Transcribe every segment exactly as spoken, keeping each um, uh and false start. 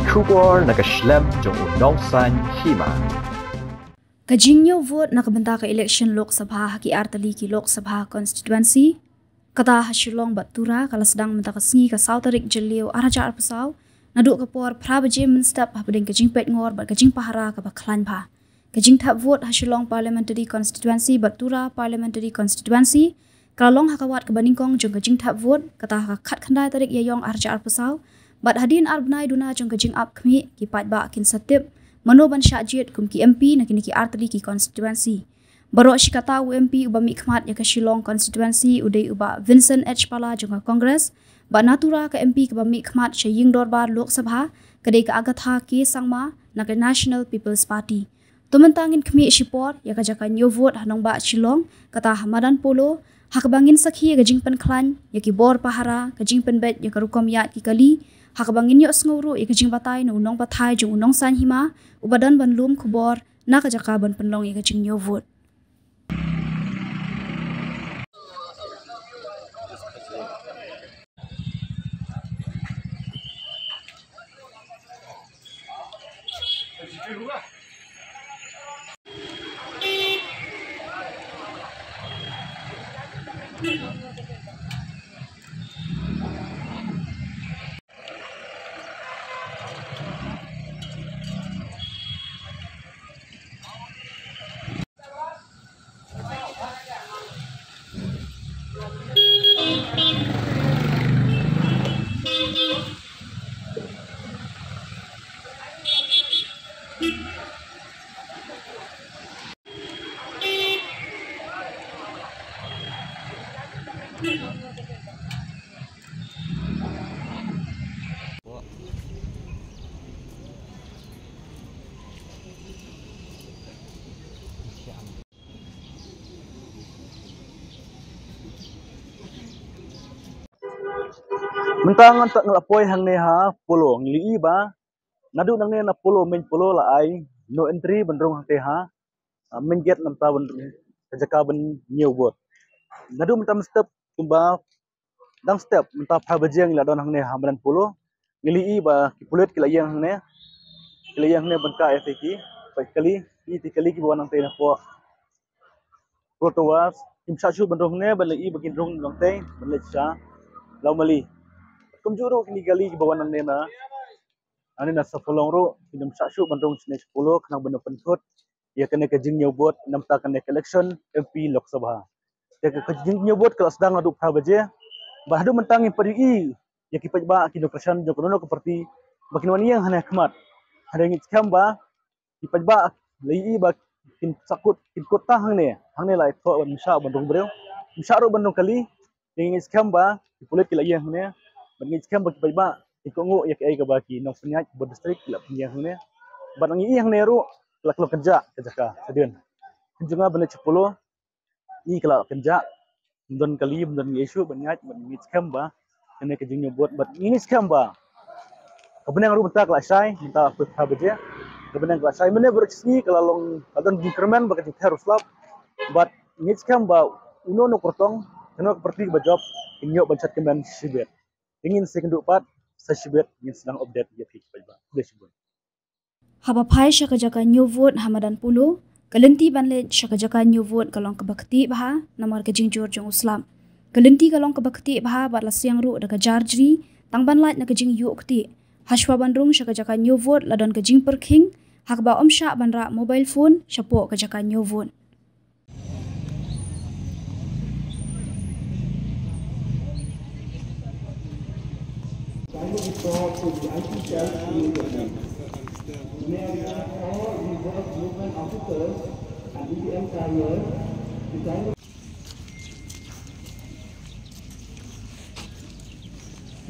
Khubor na ka shlem jong u nongsan hima. Ka jingñiew vote na ka bynta ka election Lok Sabha ha ki artylli ki Lok Sabha constituency, kata ha Shillong bad Tura, ka la sdang mynta ka sngi ka saw tarik Jylliew arhajar arphew saw, naduh ka por phra baje mynstep hapdeng ka jingpeit ngor bad ka jingpahara kaba khlaiñ bha. Ka jingthep vote ha Shillong Parliamentary Constituency bad Tura Parliamentary Constituency ka la long ha ka wat kaba nyngkong jong ka jingthep vote, kata ha ka khatkhyndai tarik Ïaiong arhajar arphew saw, bad hadien ar bnai duna jong ka jingap khmih, ki paidbah kin sa tip mano ban shah jied kum ki M P na kine ki artylli ki constituency. Baroh shi katta u M P uba mihkhmat ïa ka Shillong constituency u dei u Bah Vincent H Pala jong ka Congress, bad na Tura ka M P kaba mihkhmat sha ïing dorbar Lok Sabha ka dei ka Agatha K Sangma na ka National People's Party. To mynta ngin khmih shipor ïa ka jaka ñiew vote ha nongbah Shillong, kata ha madan Polo, ha kaba ngin sakhi ïa ka jingpynkhlaiñ ïa ki bor pahara, ka jingpynbeit ïa ka rukom ïaid ki kali, ha kaba ngin ïohsngew ruh ïa ka jingbatai na u nongpathai jong u nongsan hima uba don ban lum khubor na ka jaka ban pynlong ïa ka jingñiew vote. Mynta ngan tak ngelapoi hangne ha Polo, ngi li i ba naduh nangne na Polo, main Polo la ai no entry ban rung hangte ha, ah, main gate namta ban rung ka jaka ban ñiew vote. Naduh mynta mynstep kumba dang step mynta phra baje ngi la don hangne ha madan Polo. Ngi li i ba ki pulit ki la ïeng hangne, ki la ïeng hangne ban kah ïa ki, ba kali, ïa ki kali kiba wan nangte na poh Polo Towers, kim shah shuh ban rung hangne, ban li i ba kin rung nangte ban leit sha Lawmali. Kumjuh ruh kine ki kali kiba wan nangne na Hangne na Safalong ruh, kim shah shuh ban rung shane sha Polo, khnang ban pynkut ïa kane ka jingñiew vote namta kane ka election M P Lok Sabha. Te ka, ka jingñiew vote ka la sdang naduh phra baje. Bad haduh mynta ngim pat ïohi ïa ki paidbah ki nongkyrshan jong kano kano ka party ba kin wan ïeng hangne ha khmat. Hynrei ngi skhem ba ki paidbah la ïohi ba kin sa kut, kin kut tang hangne. Hangne la ïathoh ban ym shah ban rung briew, ym shah ruh ban rung kali. Te ngi skhem ba ki pulit ki la ïeng hangne, bad ngi skhem ba ki paidbah ki kohnguh ïa kaei kaba ki nongpynïaid bor district ki la pynïeng hangne. Bad ngi ïohi hangne ruh ka la kylla kynjah ka jaka shadien. Jong nga ban leit sha Polo, ngi ka la kynjah, ym don kali, ym don ngi issue ban ñiad, bad ngi skhem ba kane ka jingñiew vote, bad ngi skhem ba ka bneng ruh mynta ka la shai, mynta phra baje ka bneng ka la shai. Mynne baroh shi sngi ka la long, ka don jingkyrmen bad ka jingther u slap. Bad ngi skhem ba uno uno u kyrtong, kano ka party ba jop, kin ïoh ban shad kyrmen shibit. Te ngin sa ïakynduh pat sa shibit, ngin sdang update ïa phi. Khublei shibun. Haba phai sha ka jaka ñiew vote ha madan Polo, ka lynti ban leit sha ka jaka ñiew vote ka long kaba ktieh bha namar ka jingjur jong u slap. Ka lynti ka long kaba ktieh bha bad la siang ruh da ka jar jri tang ban lait na ka jingïuh ktieh. Hashwa ban rung sha ka jaka ñiew vote la don ka jingpyrkhing ha kaba ym shah ban rah mobile phone shapoh ka jaka ñiew vote.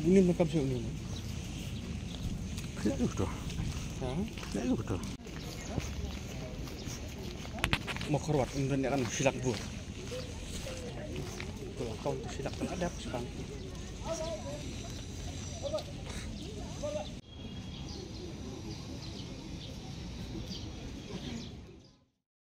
Ini makam siapa ni? Kena tu tu. Ha? Kena tu tu. Mo khorwat, ym don ïa kan shilak bur. Ko la kaun tu shilak kan adap sekarang.